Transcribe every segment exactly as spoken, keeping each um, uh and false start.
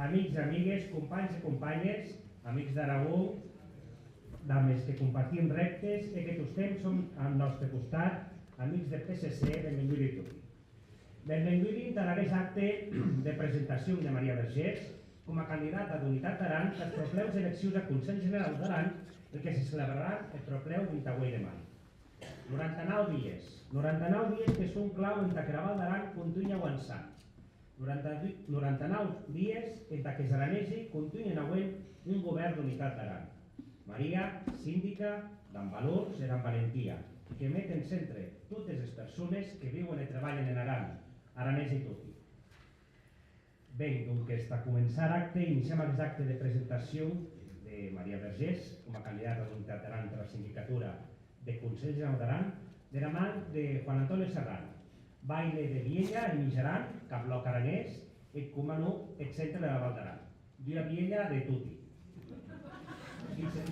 Amics, amigues, companhs e companhes, amics d'Aragó, damb es que compartim rèptes e que tostemp son ath nòste costat, amics deth P S C, benvenguts toti. Benvengudi entad aguest acte de presentacion de Maria Vergés coma candidata d'Unitat d'Aran tath trapèu eleccions ath Conselh Generau d'Aran, el que se celebrarà eth trapèu vint-e-ueit de mai. Noranta-nau dies, noranta-nau dies que son clau entà qu'era Val d'Aran contunhe auançant. Noranta, noranta-nau dies entà qu'es aranesi contunhen auent un govèrn d'Unitat d'Aran. Maria, sindica, damb valors e damb valentia, que met en centre totes es persones que viuen e trabalhen en Aran, aranesi toti. Ben, donques, tà començar er acte, iniciam aguest acte de presentacion de Maria Vergés coma candidata d'Unitat d'Aran tara sindicatura deth Conselh Generau d'Aran, dera man de Juan Antonio Serrano, baile de Vielha e Mijaran, capitau aranés, e coma non, eth centre dera Val d'Aran. D'ua vielha de toti. Vice-,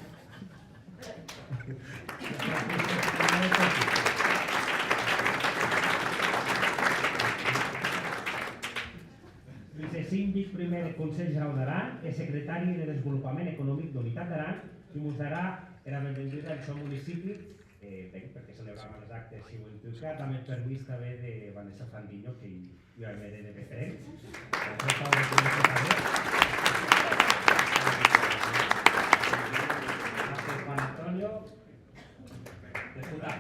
vicesindic prumèr deth Conselh Generau d'Aran e secretari de Desvolopament Economic d'Unitat d'Aran, que mos darà era benvenguda en sòn municipi, eh, ben, perque celebram aguest acte aciu en Tuca, damb eth permís tanben de Vanessa Fandiño, qu'ei ua M D de preferent. Gràcies, Juan Antonio. Deputat.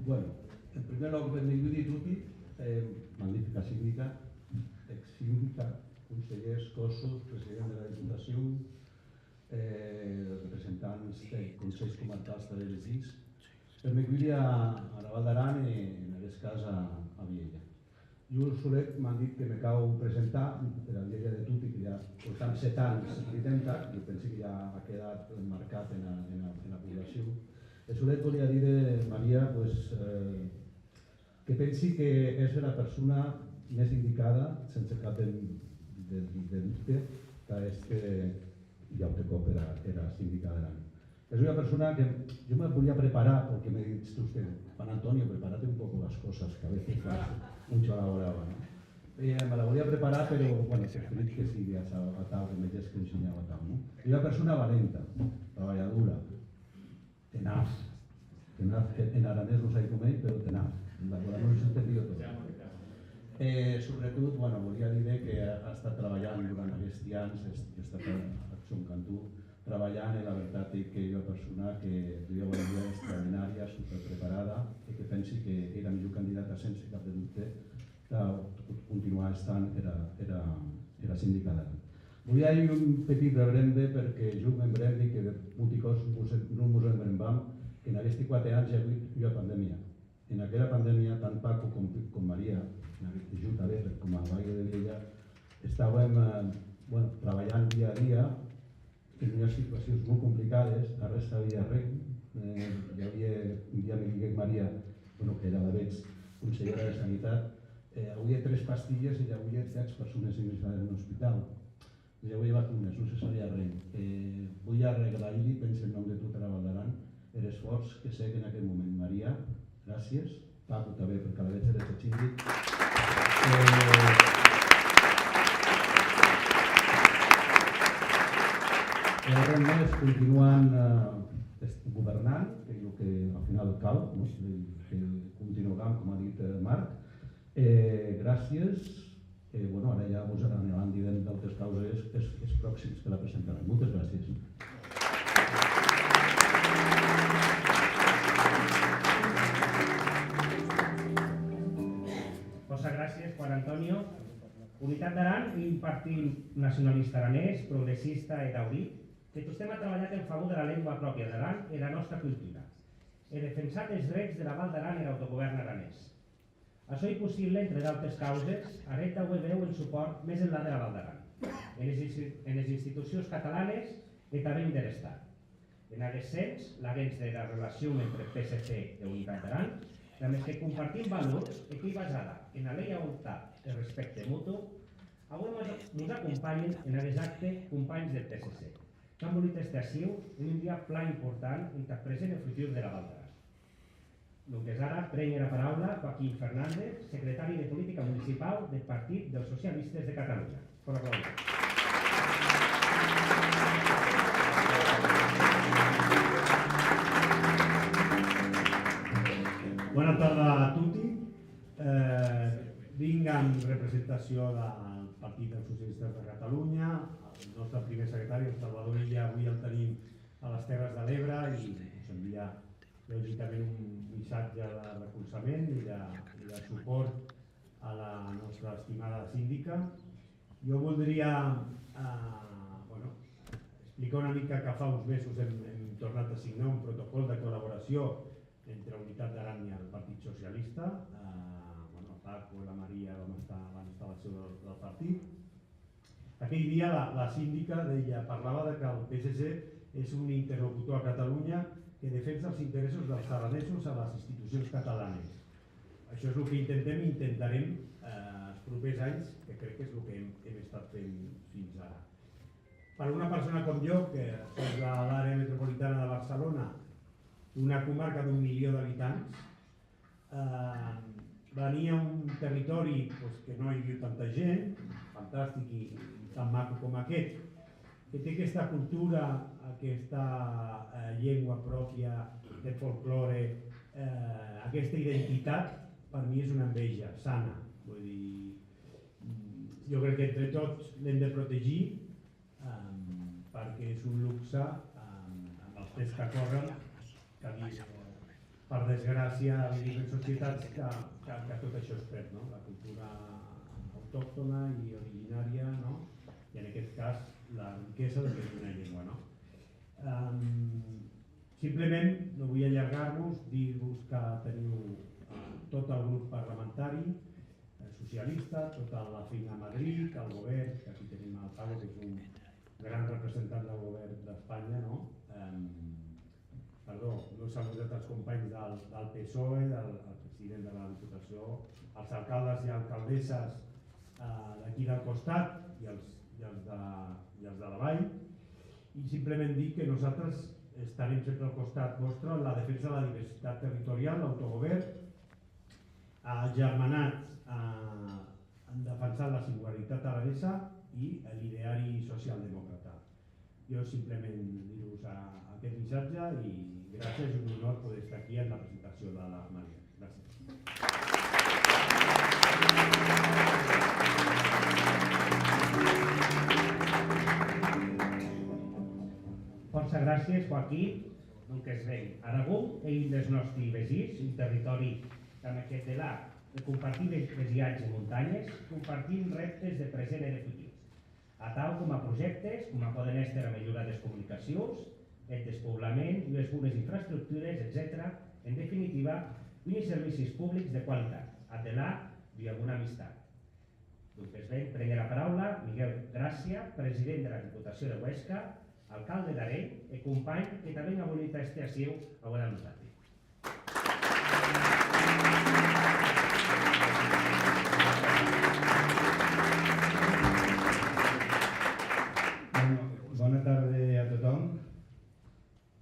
Bueno, en prumèr lòc, benvengudi toti, eh, magnifica sindica, ex-sindica, conselhèrs, còssos, president dera Diputacion, eh, representants dei Conselhs Comarcals tanben elegits, benvengudi a, ara Val d'Aran e, en aguest cas, a, a Vielha. Jo solet m'an dit que me cau presentar, era vielha de toti, que ja portam set ans, didem, jo pensi que ja a quedat marcat ena, ena, ena poblacion. E solet volia díder, Maria, pues, eh, que pensi que ès era persona mès indicada, sense cap de, de, de dubte, tà èster, eh, un aute còp era, era sindica d'Aran. Es ua persona que jo me volia preparar, porque me ditz tostemp, Juan Antonio, prepárate un poco las cosas, que a veces vas mucho a la brava, ¿no? Eh, me la volia preparar, però, bueno, preferit que sigui a, atau, que me gesque un shinhau atau, ¿no? Ua persona valenta, trabalhadora, tenaz, tenaz, que en aranés non sai com ei, però tenaz, la podemos entendido todo. Eh, sobretot, bueno, volia díder que ha, ha estat trabalhant durant aguesti ans, es-, ha estat a, ath sòn cantó, trabalhant, e la vertat ei qu'ei ua persona que d'ua valentia extraordinària, superpreparada, e que pensi que ei era milhor candidata, sense cap de dubte, tà continuar estant era, era, era sindica d'Aran. Volia hèr un petit rebrembe, perque jo me'n brembi que de molti còps mos, non mos en brembam, que en aguesti quate ans i a agut ua pandèmia. En aquera pandèmia, tant Paco com, com Maria, en aguest, jo tanben, per, coma baile de Vielha, estàuem, eh, bueno, trabalhant dia a dia en ues situacions molt complicades, arrés sabia arren, eh, i auie, un dia me diguec Maria, bueno, qu'èra alavetz conselhèra de Sanitat, eh, auie tres pastilhes e i auie dètz persones ingressades en un espitau. Ja auie vacunes, non se sabie arren. Eh, voi arregraïr-li, pense en nom de tota era Val d'Aran, er esfòrç que s'hec en aqueth moment. Maria, gràcies. Paco tanben, perque alavetz eres eth sindic. Eh, e arren mès, continuant, eh, est-, governant, qu'ei lo que al final cau, non? Que, que continuam, coma a dit, eh, Marc. E gràcies. E, bueno, ara ja vos anaràn dident d'autes causes es, es proxims que la presentaràn. Moltes gràcies. Fòrça gràcies, Juan Antonio. Unitat d'Aran ei un partit nacionalista aranés, progressista e daurit, que tostemp a trabalhat en favor dera lengua pròpia d'Aran e era nòsta cultura, e defensat es drets dera Val d'Aran e er autogovèrn aranés. Açò ei possible, entre d'autes causes, arren d'auer veu en supòrt mès enlà dera Val d'Aran, enes insti-, enes institucions catalanes e tanben der Estat. En aguest sens, laguens dera relacion entre P S C e Unitat d'Aran, damb es que compartim valors e qu'ei basada ena leiautat e respècte mutu, aué mos, mos acompanhen en aguest acte companhs deth P S C. Qu'an volut èster aciu en un dia plan important entath present e futur dera Val d'Aran. Donques, ara, pren era paraula Joaquín Fernández, secretari de Politica Municipau deth Partit dels Socialistes de Catalunya. Fòrt aplaudit. Bona tarda a toti. Eh, vinc en representacion del Partit dels Socialistes de Catalunya. El nostre primer secretari, el Salvador Illa, avui el tenim a les Terres de l'Ebre i us envia, lògicament, un missatge de recolzament i de, i de suport a la nostra estimada síndica. Jo voldria, eh, bueno, explicar una mica que fa uns mesos hem, hem tornat a signar un protocol de col·laboració entre Unitat d'Aran i el Partit Socialista. Eh, bueno, Paco i la Maria van estar, van estar a la seu del, del partit. Aquell dia la, la síndica deia, parlava de que el P S C és un interlocutor a Catalunya que defensa els interessos dels aranesos a les institucions catalanes. Això és el que intentem i intentarem, eh, els propers anys, que crec que és el que hem, hem estat fent fins ara. Per una persona com jo, que soc de l'àrea metropolitana de Barcelona, una comarca d'un milió d'habitants, eh, venir a un territori, pues, que no hi viu tanta gent, fantàstic i, i tan maco com aquest, que té aquesta cultura, aquesta, eh, llengua pròpia, aquest folklore, eh, aquesta identitat, per mi és una enveja sana. Vull dir, mm, jo crec que entre tots l'hem de protegir, ehm, perquè és un luxe, ehm, amb els temps que corren, que viu, per desgràcia, vivim en societats que, que, que tot això es perd, no? La cultura autòctona i originària, no? I en aquest cas, la riquesa de tenir una llengua, no? Ehm, simplement, no vull allargar-vos, dir-vos que teniu, eh, tot el grup parlamentari, eh, socialista, tota la feina a Madrid, el govern, que aquí tenim el Pablo, que és un gran representant del govern d'Espanya, no? Ehm, perdó, no he saludat els companys del, del PSOE, del, el president de la Diputació, els alcaldes i alcaldesses, eh, d'aquí del costat i els, i els de, i els de la vall. I simplement dir que nosaltres estarem sempre al costat vostre en la defensa de la diversitat territorial, l'autogovern, agermanats, eh, en defensar la singularitat aranesa i l'ideari socialdemòcrata. Jo simplement dir-vos a, aquest missatge i gràcies, és un honor poder estar aquí en la presentació de la Maria. Gràcies. Fòrça gràcies, Joaquín. Donques ben, Aragón ei un des nòsti vesins, un territòri damb aqueth delà de compartir ve-, vesiatge e montanhes, compartim rèptes de present e de futur, atau coma projèctes coma pòden èster era melhora des comunicacions, eth despoblament, ues bones infraestructures, etcetèra. En definitiva, uns servicis publics de qualitat, ath delà d'ua bona amistat. Donques ben, pren era paraula Miguel Gràcia, president dera Diputacion de Huesca, alcalde d'Arenc e companh que tanben a volut èster aciu aué damb nosati. Bueno, bona tarde a tothom.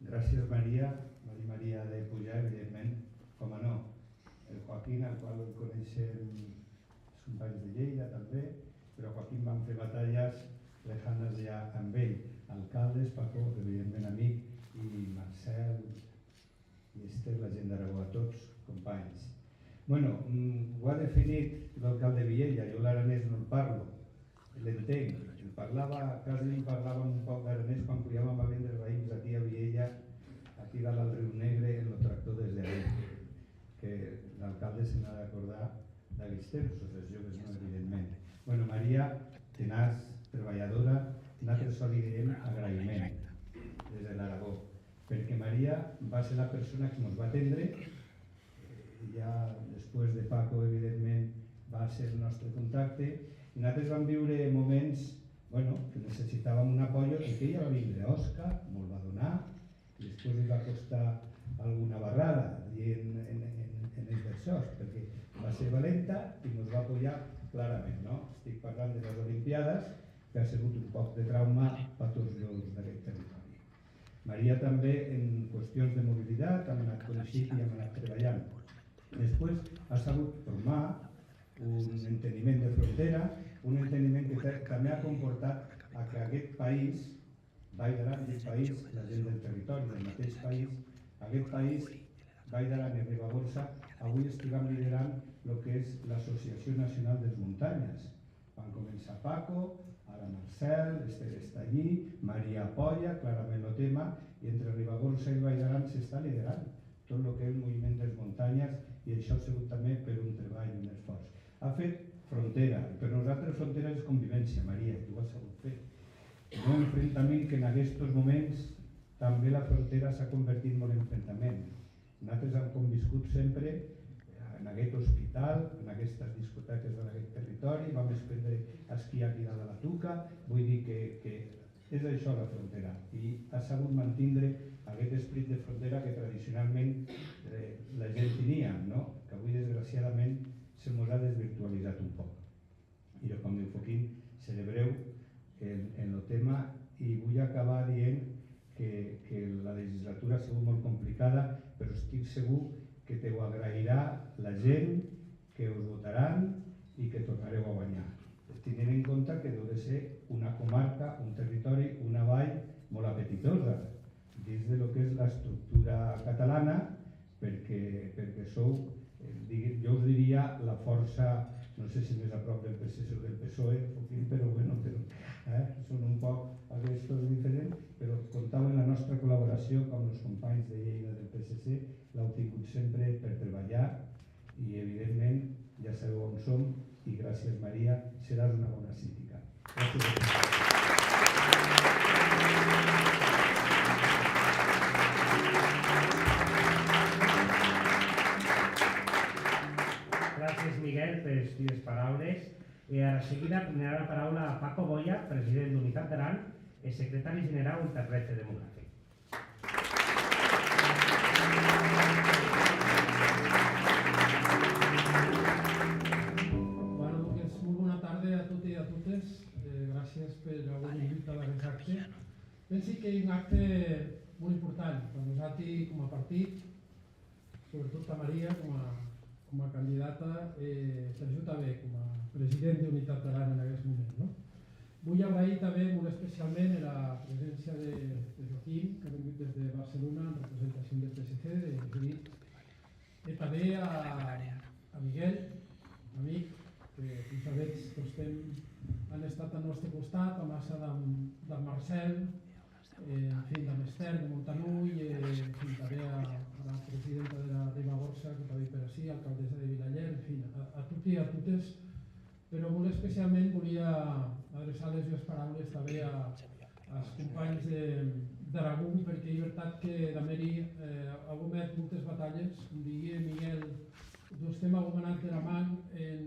Gràcies, Maria. Maria, Maria de Pujar, evidentment, coma no. El Joaquín, al qual coneixem els companys de Lleida, també, però Joaquín van fer batalles lejanes ja amb ell. Alcaldes, Paco, evidentment, amic, i Marcel, i Esther, la gent d'Aragó, a tots, companys. Bueno, mm, ho ha definit l'alcalde Viella, jo l'aranès no el parlo, l'entenc. El parlava, quasi parlàvem un poc d'aranès quan pujàvem a vendre raïms aquí a Viella, aquí dalt al Riu Negre, en lo tractor des de Arenc, que l'alcalde se n'ha d'acordar d'aquells tempos, els joves no, evidentment. Bueno, Maria, tenaç, treballadora, nosaltres li diem agraïment des de l'Aragó, perquè Maria va ser la persona que ens va atendre, eh, ja després de Paco, evidentment, va ser el nostre contacte, i nosaltres vam viure moments, bueno, que necessitàvem un apoyo, i que ella va vindre a Osca, me'l va donar, i després li va costar alguna barrada, dient en, en, en els d'això, perquè va ser valenta i ens va apoyar clarament, no? Estic parlant de les Olimpiades, que a sigut un pòc de trauma per tots los d'aquest territori. Maria també en qüestions de mobilitat, hem anat coneixent i hem anat treballant. Después ha sabut formar un enteniment de frontera, un enteniment que ta-, també ha comportat a que aquest país, Vall d'Aran, un país, la gent del territori, del mateix país, aquest país, Vall d'Aran i Ribagorça, avui estiguem liderant lo que és l'Associació Nacional dels Muntanyes. Van començar Paco, ara Marcel, Esther està allí, Maria apoia clarament lo tema, i entre Ribagorça i Vall d'Aran s'està liderant tot lo que és el moviment dels muntanyes, i això ha sigut també per un treball, un esforç. Ha fet frontera, i per nosaltres frontera és convivència, Maria, i tu ho has sabut fer. No enfrontament, que en aquests moments també la frontera s'ha convertit molt en enfrontament. Nosaltres hem conviscut sempre en aquest hospital, en aquestes discoteques, en aquest territori, vam aprendre a esquiar aquí dalt a la Tuca, vull dir que, que és això la frontera, i ha sabut mantindre aquest esperit de frontera que tradicionalment, eh, la gent tenia, no? Que avui, desgraciadament, se mos ha desvirtualitzat un poc. I jo, com diu Joaquín, seré breu en, en lo tema, i vull acabar dient que, que la legislatura ha sigut molt complicada, però estic segur que te ho agrairà la gent que us votaran i que tornareu a guanyar. Tenint en compte que deu de ser una comarca, un territori, una vall molt apetitosa dins de lo que és l'estructura catalana, perquè, perquè sou, eh, digui-, jo us diria la força, no sé si més a prop del P S C o del PSOE, Joaquín, però bueno, però, eh, són un poc aquests diferents, però comptau amb la nostra col·laboració, com els companys de Lleida del P S C, l'heu tingut sempre per treballar i, evidentment, ja sabeu on som i gràcies, Maria, seràs una bona síndica. Gràcies a tots. Gràcies, Miguel, per les teves paraules. E ara seguida prenarà la paraula Paco Boya, president d'Unitat d'Aran e secretari generau entath Repte Demogràfic. Bueno, donques, molt bona tarde a toti e a totes. Eh, gràcies per aver vingut ad aguest acte. Pensi qu'ei un acte molt important per nosati coma partit, sobretot tà Maria coma, coma candidata, e per jo tanben coma president d'Unitat d'Aran en aguest moment, non? Voi agraïr tanben molt especialment era preséncia de, de Joaquín, qu'a vengut des de Barcelona en representacion deth P S C, de Judit, e tanben a, a Miguel, amic, que, com sabetz, tostemp an estat ath nòste costat, amassa damb, damb Marcel, eh, en fin, damb Esther de Montanui, e, en fin, tanben a, a la presidenta dera Ribagorça, que tanben per ací, alcaldessa de Vilaller, en fin, a, a toti e a totes. Però molt especialment volia adreçar les dues paraules tanben a, als companys de, d'Aragon, perque ei vertat que damb eri, eh, auem hèt moltes batalhes, com diguie Miguel, tostemp auem anat dera man en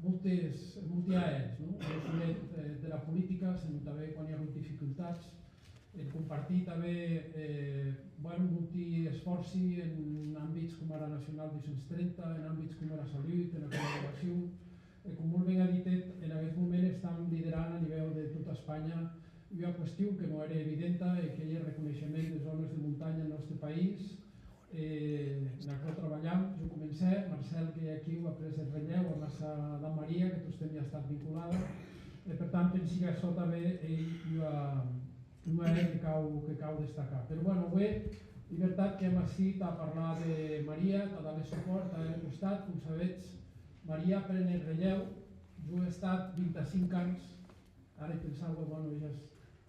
moltes, en molti ahèrs, non? Auem hèt, eh, dera politica, senon tanben quan i a agut dificultats, en compartir tanben, eh, bueno, molti esfòrci en àmbits coma era Nacional dos cents trenta, en àmbits coma era salut, ena coeducacion, e com molt ben a dit eth, en aguest moment estam liderant a nivèu de tota Espanha ua qüestion que non ère evidenta e qu'ei eth reconeishement des zònes de montanha en nòste país. E en aquò trabalham, jo comencè, Marcel, qu'ei aquiu, a pres eth relhèu, amassa damb Maria, que tostemp i a estat vinculada, e per tant pensi qu'açò tanben ei ua, ua hèr que cau, que cau destacar. Però, bueno, aué, ei vertat qu'èm ací tà parlar de Maria, tà dar-le supòrt, tà hèr-le costat, com sabetz, Maria pren eth relhèu, jo è estat vint-e-cinc ans, ara i pensaua, bueno, es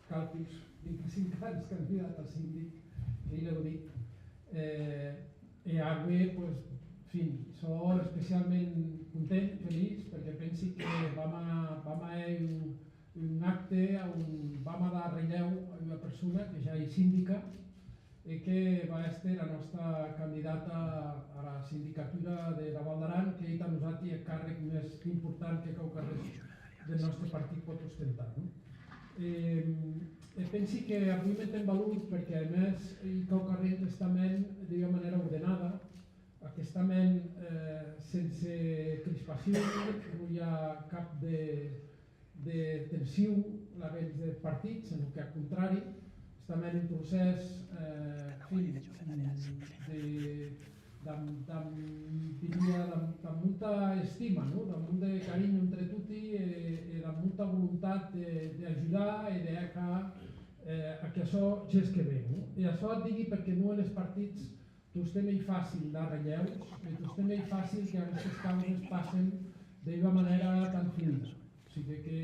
calculs, vint-e-cinc ans candidat a sindic, que lèu dit. Eh, e aué, pues, en fin, sò especialment content, feliç, perque pensi que vam a, vam a hèr un, un acte a on vam a dar relhèu a ua persona que ja ei sindica, e que va èster era nòsta candidata ara sindicatura dera Val d'Aran, qu'ei tà nosati eth carrec mès important que quauquarrés deth nòste partit pòt ostentar, non? E, e pensi que avui metem valor, perque, a mès, ei quauquarren qu'està hènt d'ua manèra ordenada, qu'està hènt, eh, sense crispacion, non i a cap de, de tension, aquells de partits, sinó que al contrari, estam en un procès, eh, en fin, de, damb, damb, diria, damb, damb molta estima, non? Damb molt de carinho entre toti e, e damb molta volontat de, d'ajudar e de hèr, eh, a que açò gesque ben, non? E açò ac digui perque non enes partits tostemp ei facil dar relhèus e tostemp ei facil que aguestes causes passen de ua manèra tan fluida. O sigue que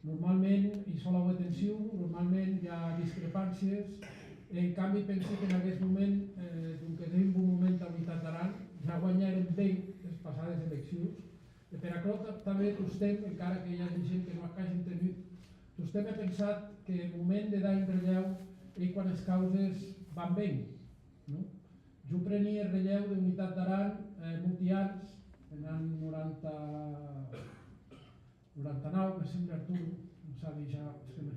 normalment i sòl auer tension, normalment i a discrepàncies, e en cambi pensi qu'en aguest moment, eh, donques, ei un bon moment tà Unitat d'Aran, ja guanhèrem ben es passades eleccions, e per aquerò ta-, tanben tostemp, encara que i age gent que non ac age entenut, tostemp è pensat que eth moment de dar un relhèu ei quan es causes van ben, non? Jo prení eth relhèu d'Unitat d'Aran, eh, molti ans, en an noranta, noranta nau, me semble, Arturo, non sabi ja, se me,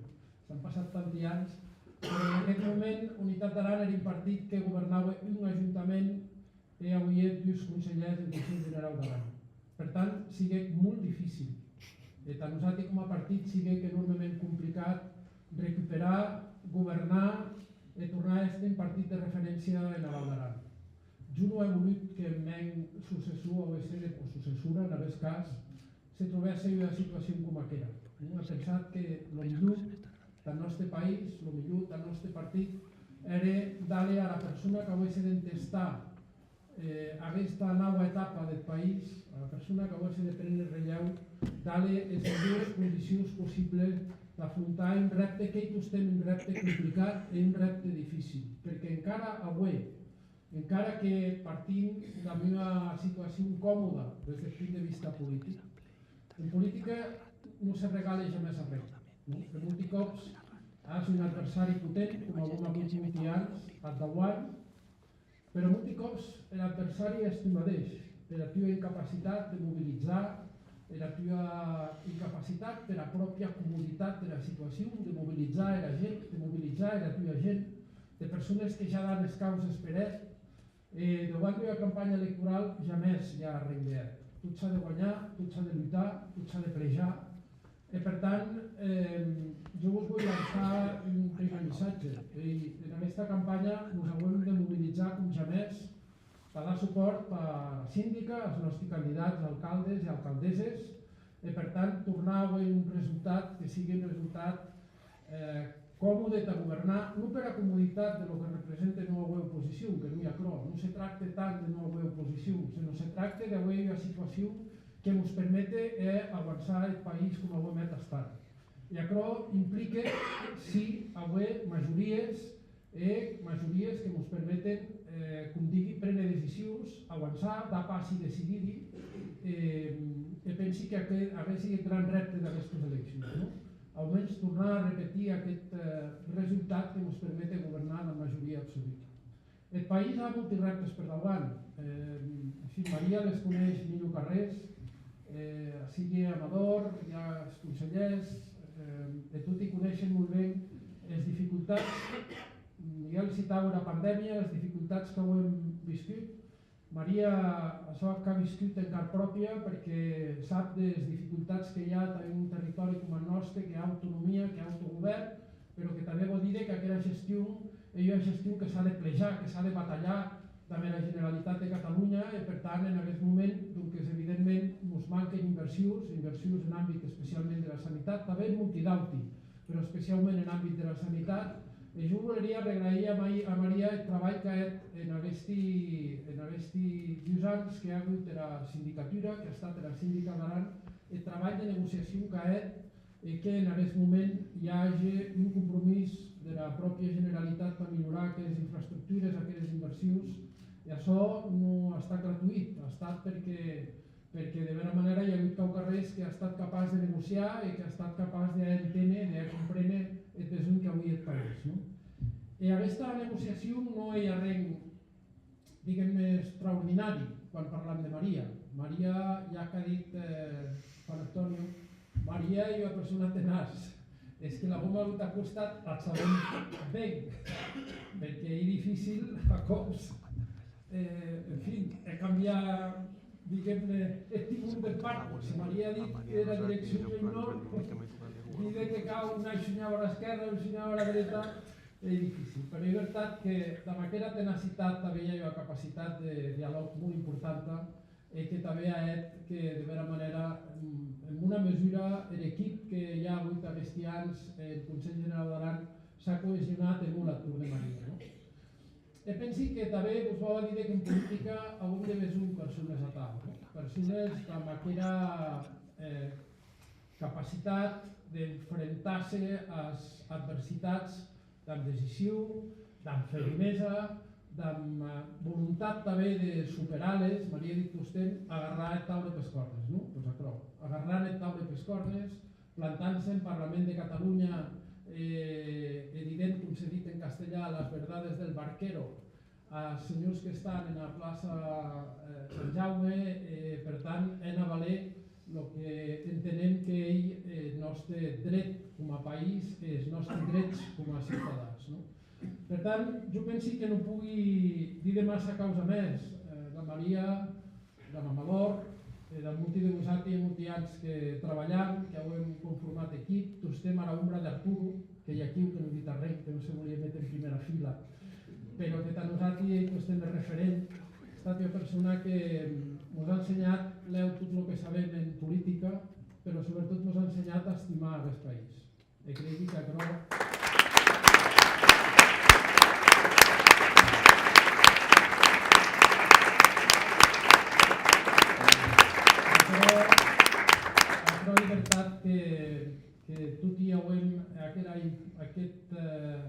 s'an passat tanti ans, però en aqueth moment Unitat d'Aran ère un partit que governaue un ajuntament e auie dus conselhèrs en Conselh Generau d'Aran. Per tant, siguec molt dificil. E tà nosati, coma partit, siguec enormement complicat recuperar, governar e tornar a èster un partit de referéncia ena Val d'Aran. Jo non è volut qu'eth mèn successor auesse de, o successora, en aguest cas, se trobèsse ua situacion coma aquera. Non? È pensat que lo milhor tath nòste país, lo milhor tath nòste partit, ère dar-le ara persona qu'auesse d'entestar, eh, aguesta naua etapa deth país, ara persona qu'auesse de préner relhèu, dar-le es milhors condicions possibles d'afrontar un rèpte qu'ei tostemp un rèpte complicat e un rèpte dificil, perque encara aué, encara que partim damb ua situacion comòda des deth punt de vista politic, en politica non se regale jamès arren, non? Que molti còps as un adversari potent, coma auem avut molti ans ath dauant, però molti còps er adversari ès tu madeish, pera tua incapacitat de mobilizar, era tua incapacitat pera pròpia comoditat dera situacion, de mobilizar era gent, de mobilizar era tua gent, de persones que ja dan es causes per hèt, e dauant d'ua campanha electorau jamès i a arren de hèt. Tot s'a de guanhar, tot s'a de lutar, tot s'a de plejar. E per tant, eh, jo vos voi lançar un prumèr missatge. Ei, en aguesta campanha mos auem de mobilizar com jamès tà dar supòrt ara sindica, as nòsti candidats, alcaldes e alcaldeses, e per tant tornar a auer un resultat que sigue un resultat, eh, comòde tà governar, non pera comoditat de lo que represente non auer oposicion, que non ei aquerò, non se tracte tant de non auer oposicion, senon se tracte d'auer ua situacion que mos permete, eh, auançar eth país coma auem hèt hasta ara. E aquerò implique, sí, auer majories, e majories que mos permeten, eh, com digui, préner decisions, auançar, dar passi decididi, e, e pensi que aqueth, aguest ei eth gran rèpte d'aguestes eleccions, non? Aumens tornar a repetir aqueth, eh, resultat que mos permete governar damb majoria absoluta. Eth país a molti rèptes per dauant. Eh, en fin, Maria les coneish milhor qu'arrés, eh, ací i a Amador, i a es conselhèrs, eh, e toti coneishen molt ben es dificultats. Miguel citaue era pandèmia, es dificultats qu'auem viscut. Maria, açò ac a viscut en carn pròpia, perque sap des dificultats que i a tà un territòri coma eth nòste, que a autonomia, que a autogovèrn, però que tanben vò díder qu'aquera gestion ei ua gestion que s'a de plejar, que s'a de batalhar damb era Generalitat de Catalonha, e per tant, en aguest moment, donques, evidentment, mos manquen inversions, inversions en àmbit especialment dera sanitat, tanben en molti d'auti, però especiaument en àmbit dera sanitat. E jo voleria arregraïr a Mai-, a Maria eth trabalh qu'a hèt en aguesti, en aguesti dus ans que a agut era sindicatura, qu'a estat era sindica d'Aran, eth trabalh de negociacion qu'a hèt, e que en aguest moment i age un compromís dera pròpia Generalitat tà milhorar aqueres infraestructures, aqueres inversions, e açò non a estat gratuït, a estat perque, perque de bèra manèra i a agut quauquarrés que a estat capaç de negociar e que a estat capaç de hèr enténer, de hèr compréner eth besonh qu'auie eth país, non? E aguesta negociacion non ei arren, diguem-ne, extraordinari quan parlam de Maria. Maria, ja qu'a dit, eh, Juan Antonio, Maria ei ua persona tenaç. Es que l'auem agut a costat, ac sabem ben, perque ei dificil a còps, eh, en fin, e cambiar, diguem-ne, eth timon deth barco. Se Maria a dit era direccion ei nòrd, Díder que cau un shinhau ara esquèrra, un shinhau ara dreta, ei dificil. Però ei vertat que damb aquera tenacitat tanben i a ua capacitat de dialòg molt importanta e que tanben a hèt que, de bèra manèra, mm, en bona mesura, er equip que i a auut aguesti ans en Conselh Generau d'Aran s'a cohesionat e molt ath torn de Maria, non? E pensi que tanben vos vau a díder qu'en politica auem de besonh persones atau, non? Persones damb aquera, eh, capacitat d'enfrentar-se as adversitats damb decision, damb fermesa, damb, eh, volontat tanben de superar-les. Maria a dit tostemp, agarrar eth taure pes còrnes, non? Pues aquerò, agarrant eth taure pes còrnes, plantant-se en Parlament de Catalonha, eh, e dident, com se dit en castelhan, las verdades del barquero as senhors que estan ena plaça, eh, Sant Jaume, e, per tant, hènt a valer lo que entenem qu'ei eth nòste dret coma país e es nòsti drets coma ciutadans, non? Per tant, jo pensi que non pogui díder massa causa mès. Eh, la Maria, damb Amador, e damb molti de vosati, e molti ans que trabalham, que auem conformat equip, tostemp ara ombra d'Arturo, qu'ei aquiu, que non ditz arren, que non se volie méter en prumèra fila, però que tà nosati ei tostemp eth referent. A estat ua persona que, mm, mos a ensenhat lèu tot lo que sabem en politica, però sobretot mos a ensenhat a estimar aguest país. E creigui qu'aquerò, aquerò, aquerò ei vertat que, que toti auem aquera, aqueth, eh,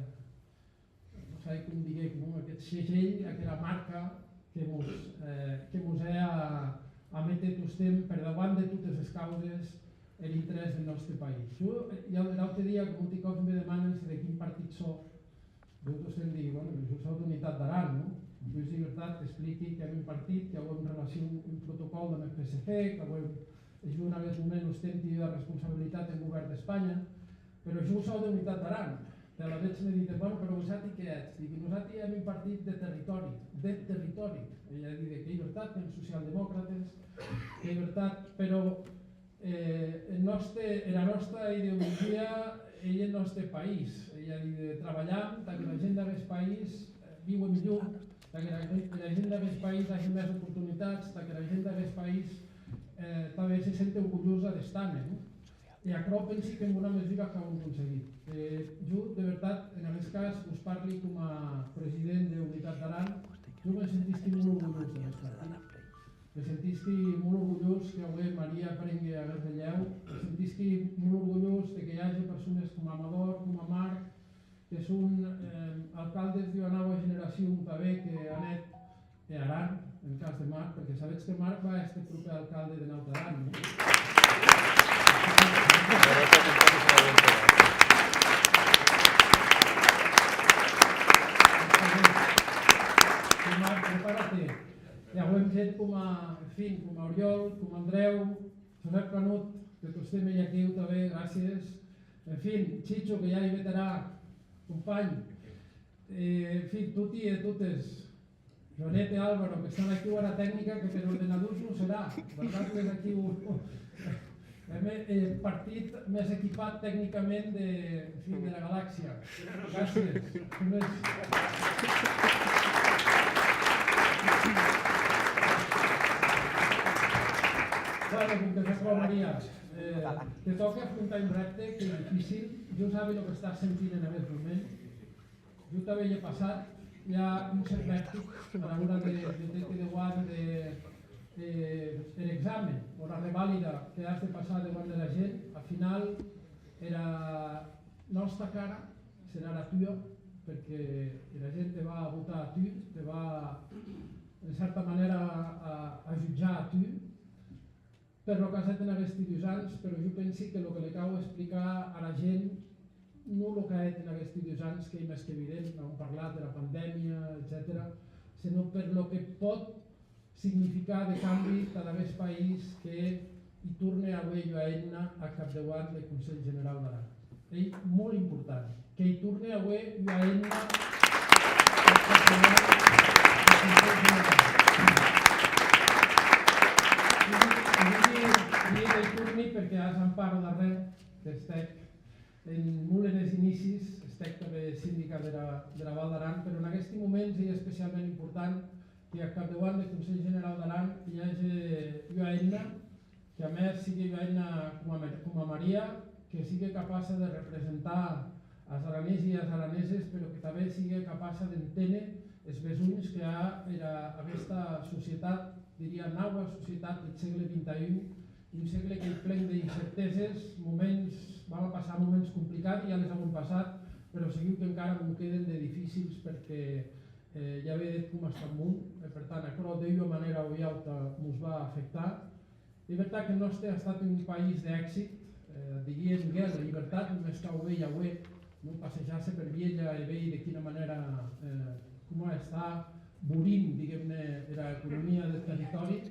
non sai com diguer, com aqueth segell, aquera marca que mos, eh, que mos hè a, a méter tostemp per dauant de totes es causes er interès deth nòste país. Jo, eh, ja, er aute dia, que molti còps me demanen se de quin partit sò, jo tostemp digui, bueno, jo sò d'Unitat d'Aran, non? Dempús ei vertat qu'expliqui qu'èm un partit, qu'auem relacion, un protocòl damb eth P S C, qu'auem, e jo en aguest moment ostenti ua responsabilitat en govèrn d'Espanha, però jo sò d'Unitat d'Aran. E alavetz me diden, bueno, però vosati qué ètz? Digui, nosati èm un partit de territòri, deth territòri. Ei a díder qu'ei vertat qu'èm socialdemòcrates, qu'ei vertat, però, eh, eth nòste, era nòsta ideologia ei eth nòste país. Ei a díder, trabalham tà que la gent d'aguest país, eh, viue milhor, tà que la, la gent d'aguest país age mès oportunitats, tà que la gent d'aguest país, eh, tanben se sente orgulhosa d'estar-ne, non? E aquerò pensi qu'en bona mesura qu'auem conseguit. Eh, jo, de vertat, en aguest cas, vos parli coma president d'Unitat d'Aran, jo me sentisqui molt orgulhós d'aguest partit. Me sentisqui molt orgulhós que aué Maria prengue aguest relhèu, me sentisqui molt orgulhós de que i age persones coma Amador, coma Marc, que son, eh, alcaldes d'ua naua generacion tanben que an hèt e Aran, en cas de Marc, perque sabetz que Marc va èster proper alcalde de Naut Aran, non? E Marc, prepara-te. E auem gent coma, en fin, coma Oriol, coma Andreu, Josep Canut, que tostemp ei aquiu tanben, gràcies. En fin, Chicho, que ja ei veterà, companh. E, en fin, toti e totes, Joanet e Álvaro, que estan aquiu ara tecnica, que per ordenadors non serà, vertat? Que es aquiu, eth, eh, partit mès equipat tecnicament de, en fin, dera galaxia. Gràcies. Res mès. Bueno, com que s'apròpa, Maria, eh, te tòca afrontar un rèpte qu'ei dificil. Jo sabi lo que estàs sentint en aguest moment. Jo tanben i è passat, i a un cèrt vertig ara ora de, de méter-te deuant de, de, er examen o la revalida que as de passar deuant dera gent. Ath final, era nòsta cara serà era tua, perque era gent te va a votar a tu, te va, en cèrta manèra, a, a jutjar a tu, per lo qu'as hèt en aguesti dus ans, però jo pensi que lo que le cau explicar ara gent, non lo qu'a hèt en aguesti dus ans, qu'ei mès qu'evident, n'auem parlat, dera pandèmia, etcetèra, senon per lo que pòt significar de cambi tad aguest país que i torne a auer ua hemna ath capdauant deth Conselh Generau d'Aran. Ei molt important que i torne a auer ua hemna. Digui, digui, digui que i torni perque as Amparo darrèr, qu'estèc En molt enes inicis, estèc tanben sindica dera, dera Val d'Aran, però en aguesti moments ei especialment important que ath capdauant deth Conselh Generau d'Aran i age ua hemna, que a mès sigue ua hemna coma, coma Maria, que sigue capaça de representar as aranesi e as araneses, però que tanben sigue capaça d'enténer es besonhs que a era, aguesta societat, diria, naua societat deth sègle vint-e-un, un sègle qu'ei plen d'incerteses, moments, vam a passar moments complicadi, ja les auem passat, però segur qu'encara non queden de dificils, perque, eh, ja vedetz coma està eth mon, e per tant, aquerò d'ua manèra o ua auta mos va afectar. Ei vertat qu'eth nòste a estat un país d'èxit, eh, diguiem, guer, la libertat, només cau veir aué, non, passejar-se per Vielha e veir de quina manèra, eh, coma està borint, diguem-ne, era economia deth territòri,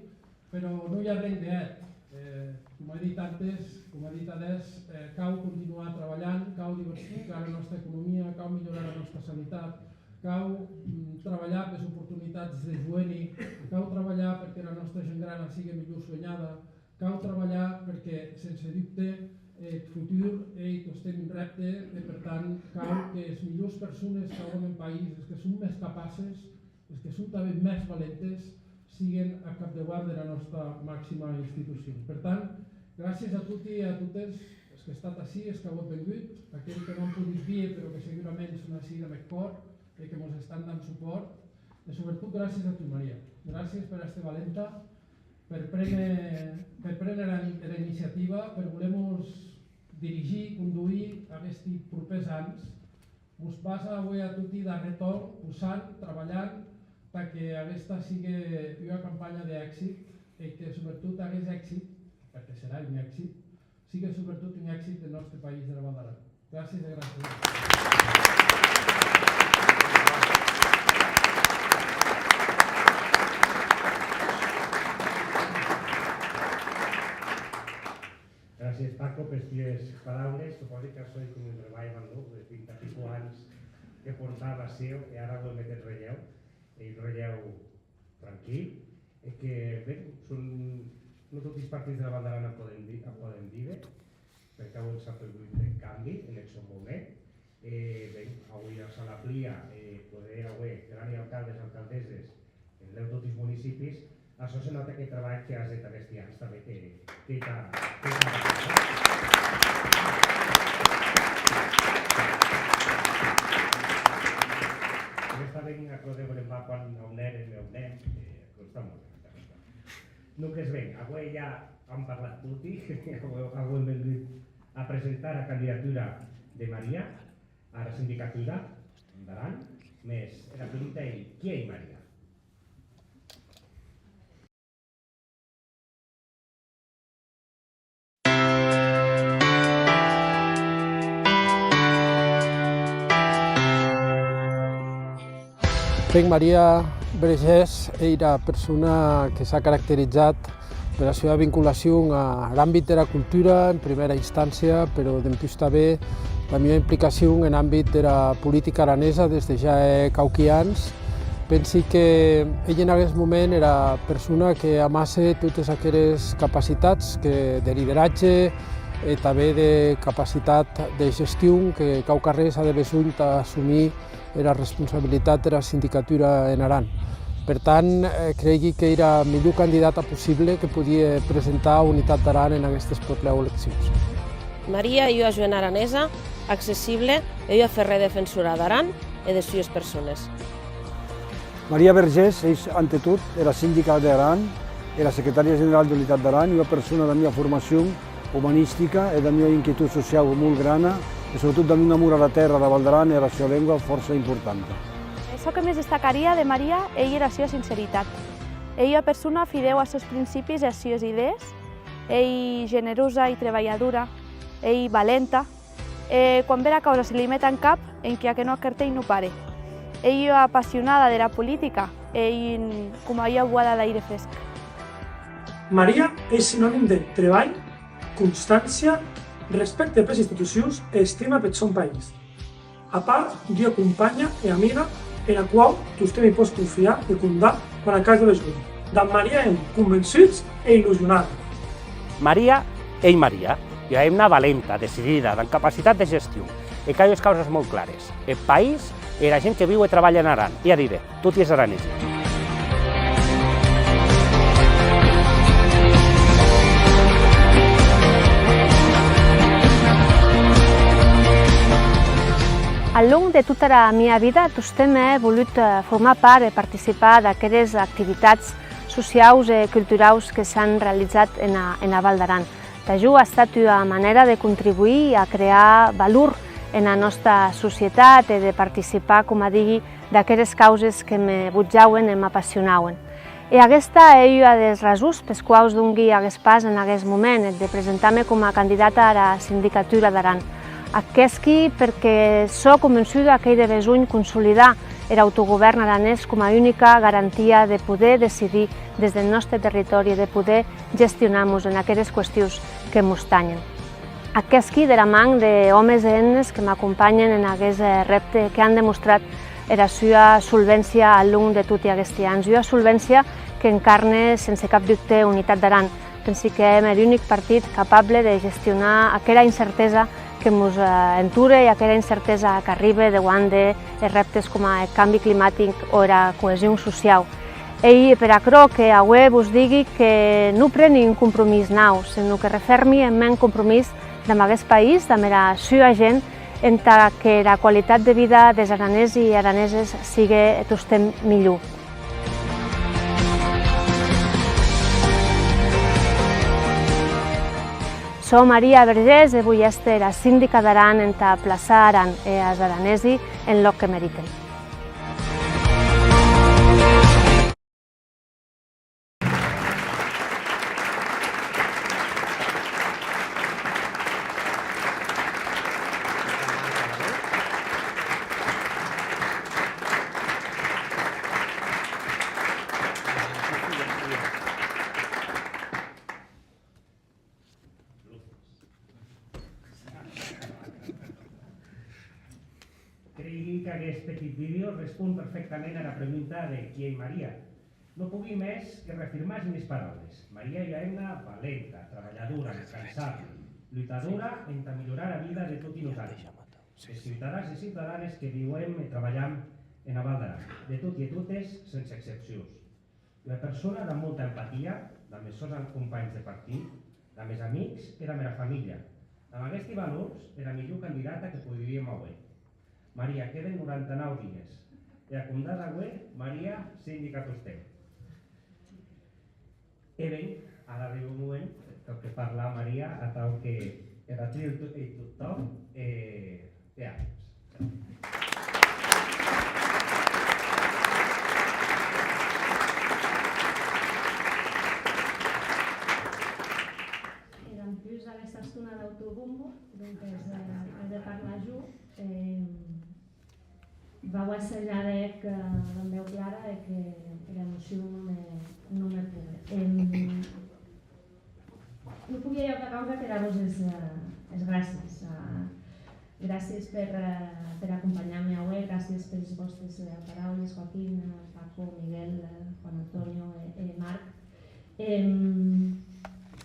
però non i a arren de hèt. Eh, coma è dit antes, coma è dit adès, eh, cau continuar trabalhant, cau diversificar era nòsta economia, cau milhorar era nòsta sanitat, cau, mm, trabalhar pes oportunitats de joeni, cau trabalhar perque era nòsta gent grana sigue milhor suenhada, cau trabalhar perque, sense dubte, eth futur ei tostemp un rèpte e, per tant, cau qu'es milhors persones qu'auem en país, es que son mès capaces, es que son tanben mès valentes, siguen ath capdauant dera nòsta maxima institucion. Per tant, gràcies a toti e a totes es qu'ètz estat ací, es qu'auetz vengut, aqueri que non an podut vier, però que segurament son ací damb eth còr e que mos estan dant supòrt. E, sobretot, gràcies a tu, Maria. Gràcies per èster valenta, per préner, per préner era, era iniciativa, per voler-mos dirigir, conduir aguesti propèrs ans. Vos basa aué a toti darrèr tòn, possant, trabalhant, tà que aguesta sigue ua campanha d'èxit e que, sobretot, aguest èxit, perque serà un èxit, sigue, sobretot, un èxit deth nòste país, dera Val d'Aran. Gràcies e gràcies. Gràcies, Paco, pes ties paraules. Supòsi qu'açò ei com un revival, non? De vint e pico ans que portava aciu e ara auem eth relhèu, e un relhèu tranquil, e que, ben, son, non toti es partits dera Val d'Aran ac pòden di-, ac pòden díder, perque auem sapegut eth cambi en eth sòn moment, e, ben, auia sa la plia, e poder auer grani alcaldes, alcaldesses, en lèu toti es municipis, açò se nòta qu'eth trabalh que as hèt aguesti ans tanben que, que tà, que tà. Mès tanben aquerò de brembar quan a on èrem e on èm, e aquerò està molt ben. Donques, ben, aué ja an parlat toti, aué, auem vengut a presentar era candidatura de Maria ara sindicatura d'Aran, mès era pregunta ei, qui ei Maria? Ben, Maria Vergés ei era persona que s'a caracterizat pera sua vinculacion ar àmbit dera cultura, en prumèra instància, però dempús tanben damb ua implicacion en àmbit dera politica aranesa des de ja hè quauqui ans. Pensi que ei en aguest moment era persona que amasse totes aqueres capacitats que, de lideratge e tanben de capacitat de gestion que quauquarrés a de besonh tà assumir era responsabilitat dera sindicatura en Aran. Per tant, eh, creigui qu'ei era milhor candidata possible que podie presentar Unitat d'Aran en aguestes pròplèu eleccions. Maria ei ua joena aranesa, accessible e ua ferrèr defensora d'Aran e des sues persones. Maria Vergés ei, ante tot, era sindica d'Aran, era secretària generala d'Unitat d'Aran, ua persona damb ua formacion umanistica e damb ua inquietud sociau molt grana e, sobretot, damb un amor ara tèrra, ara Val d'Aran e ara sua lengua fòrça importanta. E çò que mès destacaria de Maria ei era sua sinceritat. Ei ua persona fidèu as sòns principis e as sues idèes, ei generosa, ei trebalhadora, ei valenta, e quan bèra causa se li met en cap, enquia que non ac hèrte, non pare. Ei ua apassionada dera politica e ei un, coma ua boada d'aire fresc. Maria ei sinonim de trebalh, constància, respècte pes institucions e estima peth sòn país. A part d'ua companha e amiga ena quau tostemp i pòs confiar e compdar quan ac as de besonh. Damb Maria èm convençuts e illusionadi. Maria ei Maria, Ua hemna valenta, decidida, damb capacitat de gestion, e qu'a ues causes molt clares: eth país e era gent que viu e trabalha en Aran, ei a díder, toti es aranesi. Ath long de tota era mia vida, tostemp è volut, eh, formar part e participar d'aqueres activitats sociaus e culturaus que s'an realizat ena, ena Val d'Aran. Tà jo a estat ua manèra de contribuir a crear valor ena nòsta societat e de participar, coma digui, d'aqueres causes que me botjauen e m'apassionauen. E aguesta ei ua des rasons pes quaus dongui aguest pas en aguest moment, eth de presentar-me coma candidata ara sindicatura d'Aran. Ac hèsqui perque sò convençuda qu'ei de besonh consolidar er autogovèrn aranés coma unica garantia de poder decidir des deth nòste territòri e de poder gestionar-mos en aqueres qüestions que mos tanhen. Ac hèsqui dera man de òmes e hemnes que m'acompanhen en aguest, eh, rèpte, que an demostrat era sua solvéncia ath long de toti aguesti ans, ua solvéncia qu'encarne sense cap dubte Unitat d'Aran. Pensi qu'èm er unic partit capable de gestionar aquera incertesa que mos, eh, enture e aquera incertesa qu'arribe deuant de, eh, rèptes coma eth cambi climatic o era coesion sociau. Ei per aquerò que aué vos digui que non preni un compromís nau, senon que refermi eth mèn compromís damb aguest país, damb era sua gent, entà qu'era qualitat de vida des aranesi e araneses sigue tostemp milhor. Sò Maria Vergés e voi èster era sindica d'Aran entà plaçar Aran e as aranesi en lòc que meriten. Creigui qu'aguest petit vídeo respon perfèctament ara pregunta de qui ei Maria. Non pogui mès que refirmar es mies paraules. Maria ei ua hemna valenta, trabalhadora, incansable, lutadora entà milhorar era vida de toti nosati, es ciutadans e ciutadanes que viuem e trabalham ena Val d'Aran, de toti e totes, sense excepcions. Ua persona damb molta empatia, damb es sòns companhs de partit, damb es amics e damb era familha. Damb aguesti valors, era milhor candidata que poderíem auer. Maria, queden noranta-nau dies. E a compdar d'aué, Maria, sindica tostemp. E ben, ara arribe un moment, tòque parlar, Maria, atau que era tu ei tot, ei tot tòu, e, e adiós. E dempús d'aguesta estona d'autobombo, donques, eh, è de parlar jo, eh, vau assajar de hè'c, eh, damb veu clara e que era emocion non me, non me pugue. Em, non pogui auta causa que dar-vos es, eh, es gràcies. Eh, gràcies per, eh, per acompanhar-me aué, gràcies pes vòstes, eh, paraules, Joaquín, eh, Paco, Miguel, eh, Juan Antonio e, e Marc. Em,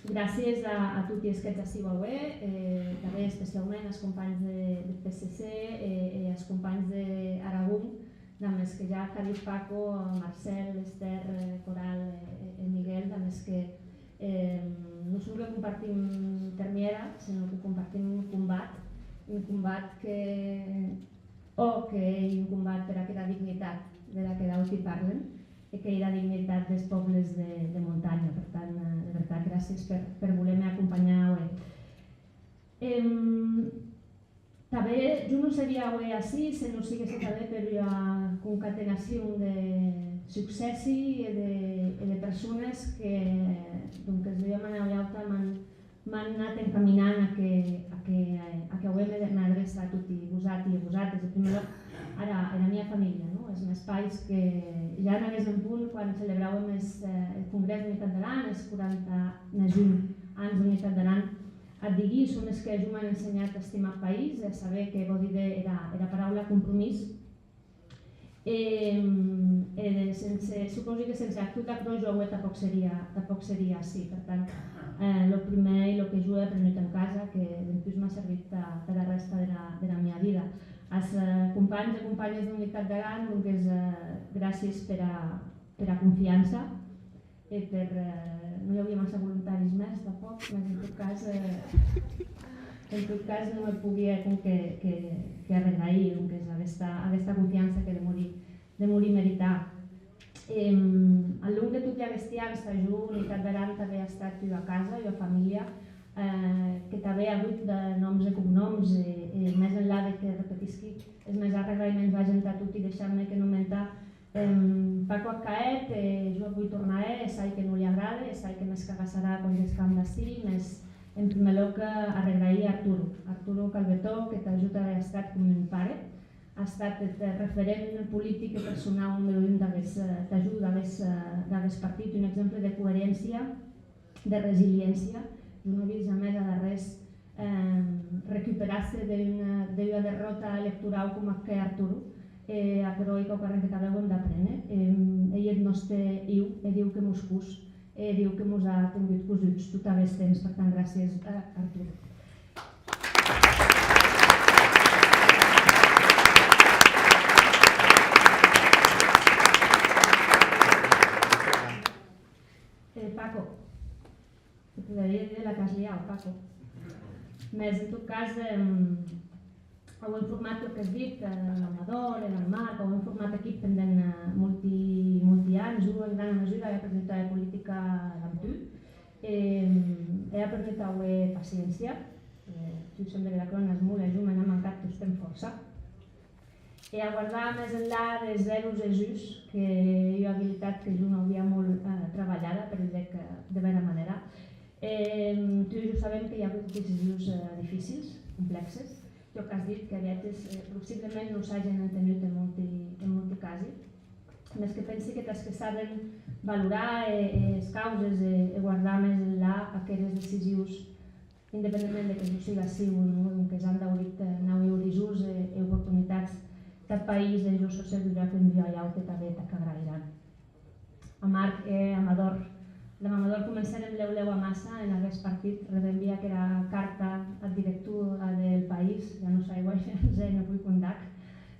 gràcies a, a toti es qu'ètz aciu aué, e tanben especiaument as companhs de, de P S C e, e as companhs d'Aragon, damb es que ja qu'a dit Paco, Marcel, Esther, eh, Coral e, e, e Miguel, damb es que, em, non sonque compartim termièra, senon que compartim un combat, un combat que, ò, qu'ei un combat per aquera dignitat dera que d'auti parlen, e qu'ei era dignitat des pòbles de, de montanha. Per tant, eh, de vertat, gràcies per, per voler-me acompanhar aué. Em, tanben, jo non seria aué ací se non siguesse tanben per ua concatenacion de succèssi e de, e de persones que, donques, d'ua manèra o ua auta, m'an m'an anat encaminant a que, a que, eh, a que aué me, m'adrèci a toti vosati e vosates, e prumèr lòc ara, era mia familha, non? Es mèns pairs que ja en aguest punt, quan celebràuem es, eh, eth Congrès d'Unitat d'Aran, es quaranta mès un ans d'Unitat d'Aran, ac digui, son es que jo m'an ensenhat a estimar eth país e a saber qué vò díder era, era paraula compromís. E, e de, sense, supòsi que sense tot aquò jo aué tanpòc seria, tanpòc seria ací. Per tant, eh, lo prumèr e lo que jo è aprenut en casa, que dempús m'a servit ta, tara rèsta dera, dera mia vida. As, eh, companhs e companhes d'Unitat d'Aran, donques, eh, gràcies pera, pera confiança. E per, eh, non i auie massa volontaris mès, tanpòc, mès en tot cas, eh, en tot cas non me poguia com que, que, que arregraïr, donques, aguesta, aguesta confiança que demori, demori meritar. Em, al long de toti aguesti ans, tà jo, Unitat d'Aran tanben a estat ua casa, ua familha, eh, que tanben a agut de nòms e cognòms, e, e mès enlà de que repetisqui es mèns arregraïments vagen tà toti, deishatz-me que nomentar Em, Paco ac a hèt, e jo ac voi tornar hèr, e sai que non li agrade, e sai que m'escagassarà quan descambi d'ací, mès en prumèr lòc, eh, arregraïr a Arturo, Arturo Calvetó, que tà jo tanben a estat com un pare, a estat eth referent politic e personau numèro un d'aguest, eh, tà jo, d'aguest, eh, d'aguest partit, un exemple de coeréncia, de resiliéncia. Jo non vii jamès ad arrés, eh, recuperar-se d'ua, d'ua derròta electorau coma ac hè Arturo, e aquerò ei quauquarren que tanben auem d'apréner. Em, ei eth nòste hiu, e Diu que mos cos, e Diu que mos a tengut cosuts tot aguest temps. Per tant, gràcies, eh, Arturo. Eh, Paco. Te poderia díder la qu'as liau, Paco. Mès, en tot cas, em, auem format, tot qu'as dit, eh, l'Amador e damb Marc, auem format equip pendent, eh, molti, molti ans. Jo, en grana mesura, è aprenut era politica damb tu. E, è aprenut a auer paciéncia. Eh, tu semble que la cronas molt, a jo me n'a mancat tostemp fòrça. E a guardar mès enlà des zèros e es uns, qu'ei ua abilitat que jo n'auia molt, eh, trabalhada, per díder-ac de bèra manèra. E, tu e jo sabem que i a agut decisions, eh, dificils, complèxes. Jo qu'as dit que a viatges, eh, possiblement non s'agen entenut en molti, en molti casi, mès que pensi que tàs que saben valorar, eh, es causes e, e guardar mès enlà aqueres decisions, independentment de que jo siga aciu o non, donques, an daurit, eh, naui orizons e, e oportunitats tath país, e jo sò segura qu'un dia o un aute tanben t'ac agrairàn. A Marc e Amador, damb Amador comencèrem lèu lèu amassa en aguest partit, rebrembi aquera carta ath director, a d'El País, ja non sai guaire, non voi condar-ac,